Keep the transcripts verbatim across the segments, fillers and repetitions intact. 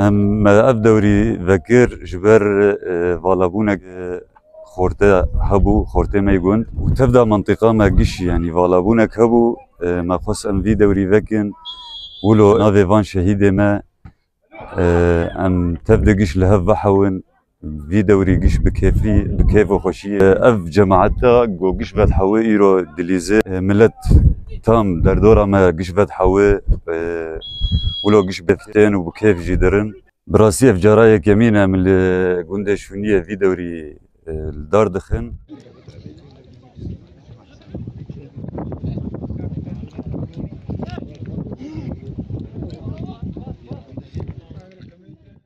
Em me ev dewrî vekir ji ber, e, valabûnek, e, xorte hebû, xortê me yê gund û tev de mentiqa me giş, yanî valabûnek hebû, e, me xwest em vî dewrî vekin. Wilo navê van şehîdê me, e, em tev de giş li hev vehewin. Vî dewrî giş bi kêfî, bi kêf û xweşiyê. Ev cemaeta ku giş vedhewê îro dilîze, e, milet tam derdora me giş vedhewê, e, wilo giş bi ftên û bi kêf jî dirin. Bi rastî ev cara yekemîn e em li gundê Şûniyê vî dewrî, e, li dar dixin.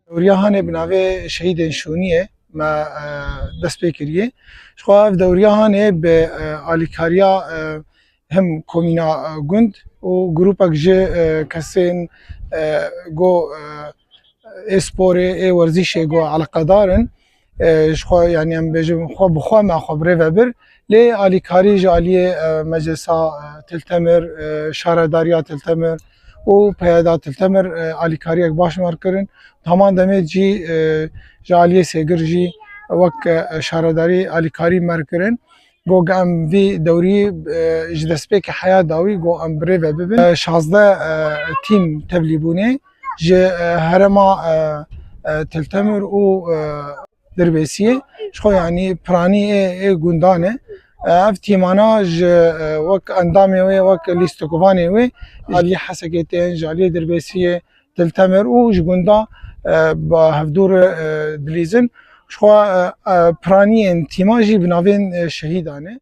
Dewriya hanê bi navê Şehîdên Şûniyê me, e, dest pê kiriye. Ji xwe ev dewriya hanê bi, e, alîkariya, e, him komîna, e, gund û grûpek ji, e, kesên, e, go, e, ê sporê, ê werzîşê go eleqedar in. E, ji xwe, yanî em bêjin xwe bi xwe me xwe bi rê ve bir. Lê alîkarî ji aliyê, e, Meclisa, e, Tiltemir, e, Şaredariya Tiltemir û P Y D A Tiltemir, e, alîkariyek baş me kirin. Heman demê jî, e, ji aliyê Sêgir jî wek, e, şaredarî alîkarî me kirin. Go em vî dewrî, e, ji destpêkê heya dawî go em bi rê ve bibin. E, şazdeh, e, tîm tevlî bûne ji, e, herêma, e, e, Tiltemir û, e, Dirbêsiyê. Ji xwe yanî piranî ê, ê gundan e. E, ev tîmana ji, e, wek endamê wê, wek lîstikovanê wê, ji aliyê Hesekê tên, ji aliyê Dirbêsiyê, Tiltemir û ji gunda, e, ba hevdû re, e, dilîzin. Ji xwe, e, e, piraniyên tîma jî bi navên, e, şehîdan e.